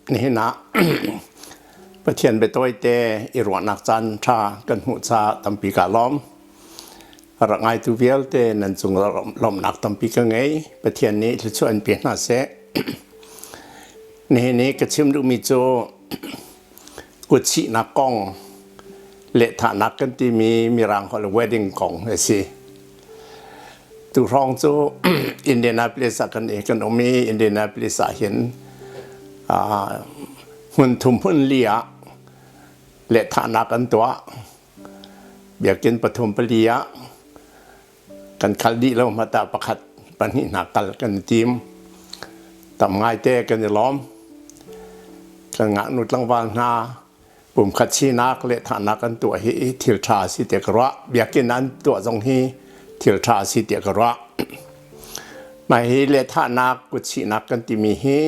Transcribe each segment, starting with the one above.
Nihin ah Pathian biatawi te i ruahnak caan ṭha kan hmuh caah tampi kaa lawm. A rak ngaitu vialte nan cung lawmhnak tampi ka ngei. Pathian nih thluachuah in pe hna seh. Nihin i ka chim duhmi cu kutsihnak kong lehthahnak kan timi Mirang holh wedding kong a si. Tuhrawng cu Indianapolis ah kan i kan um i Indianapolis ah hin hmun thum hmun li ah lehthahnak an tuah. Biakinn pathum pali ah kan khal dih lo hmanh ah pakhat pahnih hna kal kan i tim. Tam ngaite kan i lawm. Kan ngaknu tlangval hna pumkhat sinak le thahnak an tuah hi thil ṭha a si tiah ka ruah. Biakinn an tuah zong hi thil ṭha a si tiah ka ruah. Mah hi lehthahnak kutsihnak kan timi hi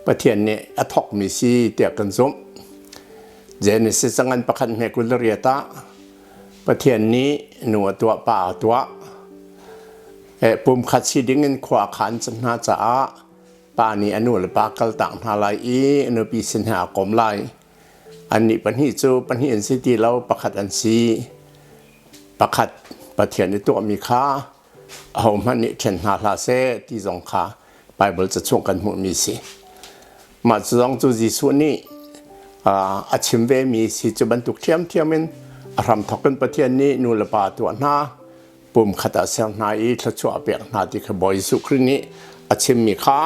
Pathian nih a thawkmi si tiah kan zumh. Genesis a ngan pakhat hme 28 ah Pathian nih nu a tuah pa a tuah. Pumkhat si ding in khua a khan cang hna caah Pa nih a nu le pa kaltak hna lai i a nupi sin he aa kom lai. Annih pahnih cu pahnih an si ti lo, pakhat an si. Pakhat Pathian i tuahmi kha ahohmanh nih ṭhen hna hlah seh ti zong kha Baibal ca chung kan hmuhmi si. Mah cu zong cu Jesuh nih a chim vemi si cu bantuk ṭhiamṭhiam in a hramthawk in Pathian nih nu le pa tuah hna pumkhat ah ser hna i thluachuah a pek hna ti kha Bawi Jesuh Khrih nih a chimmi kha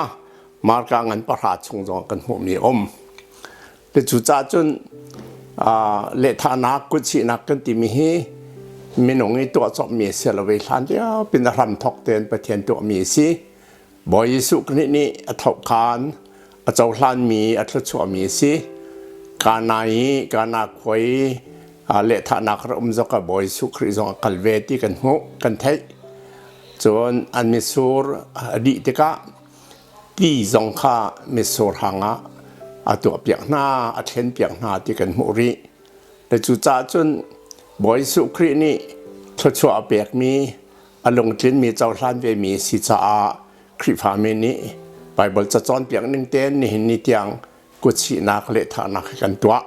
Marka ngan pahra chung zong kan hmuhmi a um. Cucaah cun lehthahnak kutchihnak kan timi hi minung i tuah cawpmi a si lo i hlan lio pin a hramthawk tein Pathian tuahmi a si. Bawi Jesuh Khrih nih a thohkhan a cohlanmi a thluachuahmi a si. Kana i Kana khua i lehthahnak rak um zok ah Bawi Jesuh Khrih zong a kal ve ti kan hmuh kan theih. Cun an mitsur a dih tikah ti zong kha mitsur hang ah a tuahpiak hna, a thlenpiak hna ti kan hmuh rih. Le cucaah cun Bawi Jesuh Khrih nih thluachuah a pekmi a lungtlinmi cohlan vemi a si caah Khrihfami nih Baibal ca cawnpiak ning tein nihin ni tiang kutsihnak lehthahnak hi kan tuah.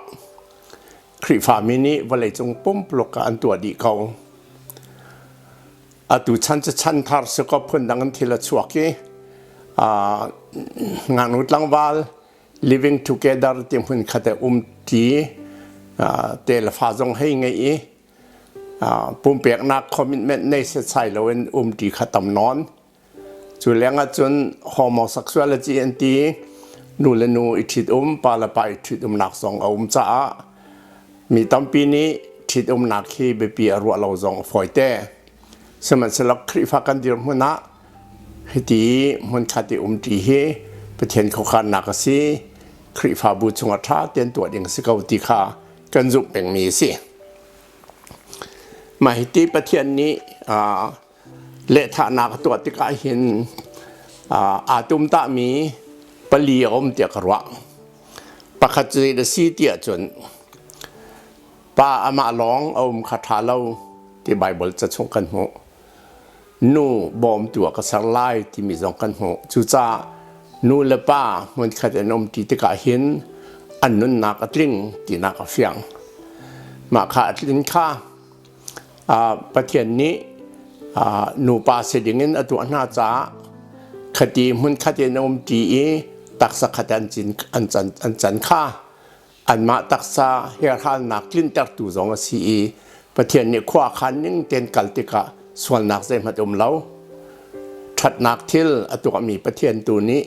Khrihfami nih vawleicung pumpuluk ah an tuah dih ko. Atu chan cu chan thar si ko phundang in thil a chuak i ngaknu tlangval living together ti hmun khat ah um ti te le fa zong hei ngei i pumpeknak commitment nei setsai loin umṭi kha tam nawn. Cu lengah cun homosexuality an ti nu le nu i ṭhitum pa le pa i ṭhitumnak zong a um caah mi tampi nih ṭhitumnak hi biapi a ruah lo zong a fawite. Sihmanhsehlaw Khrihfa kan dirhmun ah hiti hmunkhat i umṭi hi Pathian khuakhannak a si. Khrihfabu chungah ṭha tein tuah ding a si ko ti kha kan zumh pengmi a si. Mah hiti Pathian nih lehthahnak a tuah tikah hin aa tumtahmi pali a um tiah ka ruah. Pakhat cu zei a si ti ahcun pa amah lawng a um kha ṭha lo ti Baibal ca chung kan hmuh. Nu bawmtu ah ka ser lai timi zong kan hmuh. Cucaah nu le pa hmunkhat an um ṭi tikah hin an nunnak a tling tinak a fiang. Mah kha a tlin kha Pathian nih nupa si dingin a tuah hna caah khati hmunkhat in a um ṭi i taksa khat an an can kha anmah taksa herhalnak tlintertu zong a si i Pathian nih khua khan ning tein kal tikah sualnak zeihmanh um lo. Ṭhatnak thil a tuahmi Pathian tu nih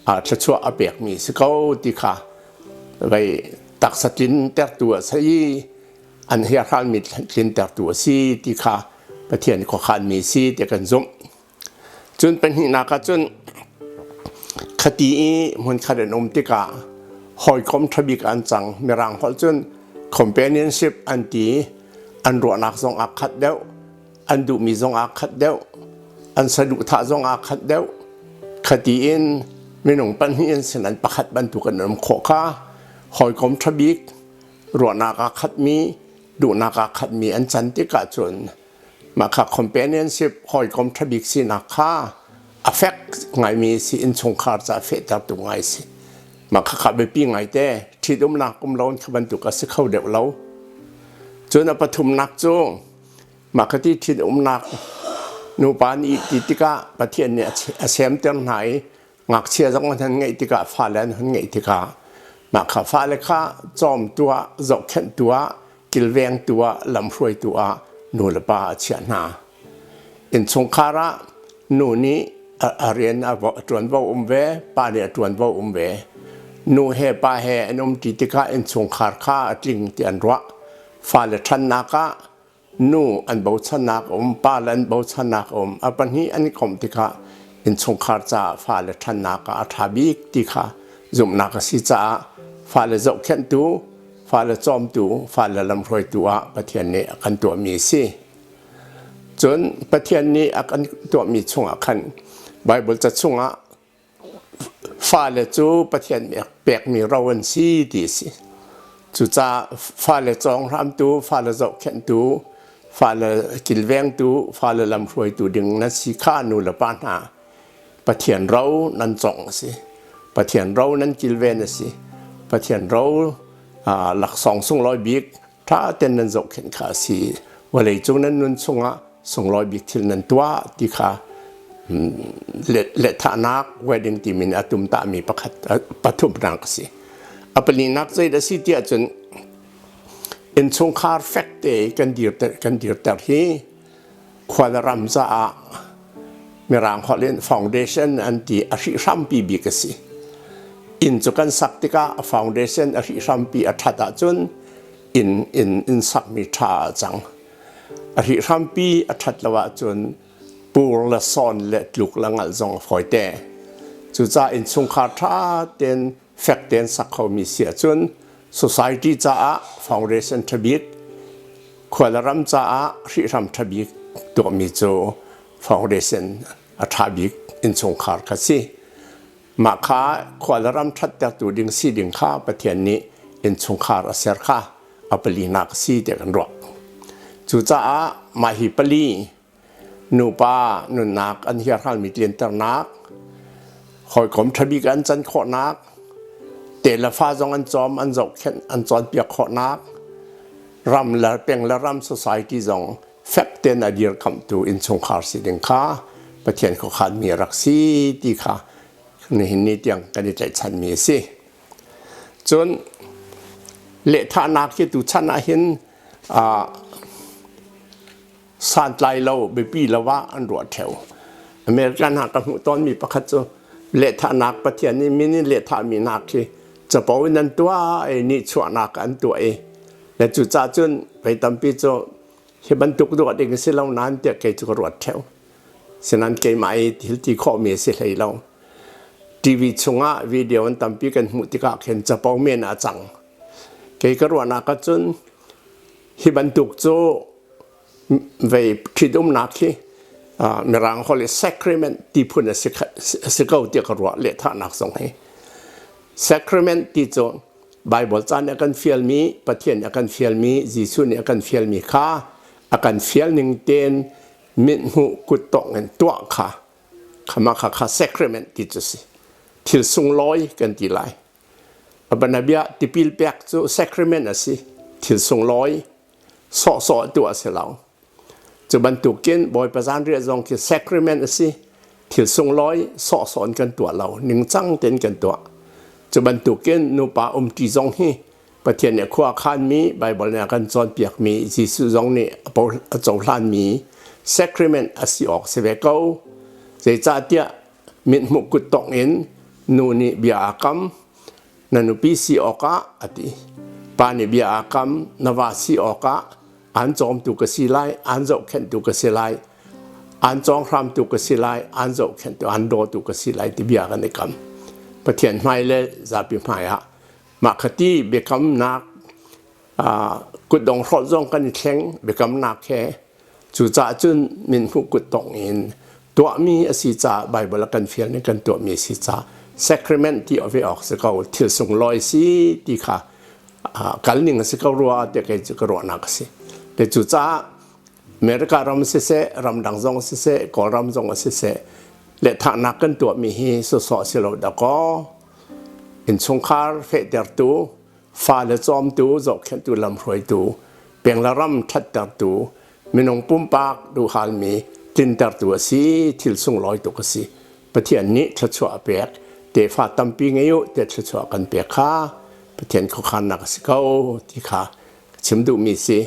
thluachuah a pekmi si ko ti kha vei taksa tlintertu a si i an herhalmi tlintertu a si ti kha Pathian khuakhanmi si ti kan zumh. Cun pahnihnak ah cun khati i hmunkhat an um tikah hawikom ṭha bik an cang. Mirang holh cun companionship an ti. An ruahnak zong aa khat deuh, an duhmi zong aa khat deuh, an saduhthah zong aa khat deuh. Khati in minung pahnih an sin an pakhat bantuk an um khawh kha hawikom ṭha bik ruahnak aa khatmi, duhnak aa khatmi an can tikah cun Mah kha companionship hawikom ṭha bik sinak kha a fek ngaimi si innchungkhar ca fehtertu ngai si. Mah khakha biapi ngaite ṭhitumnak um lo kha bantuk a si kho deuh lo. Cun a pathumnak cu mah khati ṭhitumnak nupa nih ti tikah Pathian nih a semter hna i ngakchia zong an han ngeih tikah fale an hun ngeih tikah mah kha fale kha cawmtu ah zohkhenhtu ah kilvengtu ah lamhruaitu ah nu le pa a chiah hna. Innchungkhar ah nu nih a rian a ṭuanvo um ve, pa nih a ṭuanvo um ve. Nu he pa he an umṭi tikah innchungkhar kha a tling ti an ruah. Fale ṭhannak ah nu an bochannak a um, pa le an bochannak a um. A pahnih an i komh tikah innchungkhar caah fale ṭhannak ah a ṭha bik ti kha zumhnak a si caah fale zohkhenhtu, fale cawmtu, fale lamhruaitu ah Pathian nih a kan tuahmi a si. Cun Pathian nih a kan tuahmi chungah khan Baibal ca chungah fale cu Pathian nih pekmi ro an si ti a si. Cucaah fale cawnghramtu, fale zohkhenhtu, fale kilvengtu, fale lamhruaitu ding nan si kha nu le pa hna Pathian ro nan cawngh a si. Pathian ro nan kilven a si. Pathian ro laksawng sunglawi bik ṭha tein nan zohkhenh kha a si. Vawleicung nan nun chungah sunglawi bik thil nan tuah ti kha lehthahnak wedding timi nih a tumtahmi pakhat pathumnak a si. A palinak zeidah a si tiah cun innchungkhar fek te kan dirter kan dirter hi khua le ram caah Mirang holh in foundation an ti a hrihhrampi bik a si. Inn cu kan sak tikah a foundation a hrihhrampi a ṭhat ahcun inn inn inn sakmi ṭha a cang. A hrihhrampi a ṭhat lo ahcun pur le sawn le tluk le ngalh zong a fawite. Cucaah innchungkhar ṭha tein fek tein sak khomi si ahcun society caah foundation ṭha bik khua le ram caah hrihhram ṭha bik tuahmi cu foundation a ṭha bik innchungkhar kha si. Mah kha khua le ram ṭhattertu ding si ding kha Pathian nih innchungkhar a ser kha a palinak a si tiah kan ruah. Cucaah mah hi pali nupa nunnak an hiarhalmi tlianternak, hawikom ṭha bik an can khawhnak, te le fa zong an cawm, an zohkhenh, an cawnpiak khawhnak, ram le peng le ram society zong fek tein a dirkamhtu innchungkhar si ding kha Pathian khuakhanmi a rak si ti kha nihin ni tiang kan i tlaihchanmi a si. Cun lehthahnak hi tuchan ah hin santlai lo biapi lo ah an ruah ṭheo. American hna ka hmuh tawnmi pakhat cu lehthahnak Pathian nih min in lehthahmi nak khi capo in an tuah i nihchuahnak an tuah i le cucaah cun vei tampi cu hi bantuk ruah ding a si lo nain tiah kei cu ka ruat ṭheo. Sinain keimah i thil ti khawhmi a si hlei lo. TV chungah video an tampi kan hmuh tikah khin capo men ah a cang. Kei ka ruahnak ahcun hi bantuk cu vei ṭhitumnak hi Mirang holh i sacrament ti phun a si ko tiah ka ruah lehthahnak zong hi. Sacrament ti cu Bible ca nih a kan fialmi, Pathian nih a kan fialmi, Jesuh nih a kan fialmi kha a kan fial ning tein mithmuh kuttongh in tuah kha khama kha kha sacrament ti cu si. Thil sunglawi kan ti lai. Abanabia tipil pek cu sacrament a si. Thil sunglawi sawhsawh tuah a si lo. Cu bantukin Bawipa zanriah zong khi sacrament a si. Thil sunglawi sawhsawh in kan tuah lo, ningcang tein kan tuah. Cu bantukin nupa umṭi zong hi Pathian nih khua a khanmi, Baibal nih a kan cawnpiakmi, Jesuh zong nih a cohlanmi sacrament a si awk si ve ko. Zeicahtiah mithmuh kuttongh in nu nih bia aa kam, na nupi si awkah a ti. Pa nih bia aa kam, na va si awkah aan cawmtu ka si lai, aan zohkhenhtu ka si lai, aan cawnghramtu ka si lai, aan zohkhenhtu, aan dawtu ka si lai ti bia kan i kam. Pathian hmai le zapi hmai ah mah khati biakamnak kutdong hrawlh zong kan i thleng biakamnak he cucaah cun minhmuh kuttongh in tuahmi a si caah Bible a kan fial ning kan tuahmi a si caah sacrament ti ve awk si ko thil sunglawi si ti kha kal ning a si ko rua tiah kei cu ka ruahnak a si. Te cucaah America ram siseh, ramdang zong siseh, Kawlram zong siseh, lehthahnak kan tuahmi hi sawsawh si lo dakaw. Innchungkhar fehtertu, fale cawmtu, zohkhenhtu, lamhruaitu, peng le ram ṭhattertu, minung pumpak duhhalmi tlintertu a si, thil sunglawi tuk a si. Pathian nih thluachuah a pek, tefa tampi ngei u tiah thluachuah kan pek kha Pathian khuakhannak a si ko ti kha ka chim duhmi si.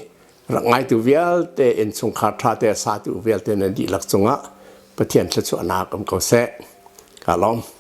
Rak ngaitu vialte innchungkhar ṭha te a satu vialte nan dihlak cungah Pathian thluachuahnak um ko seh. Ka lawm.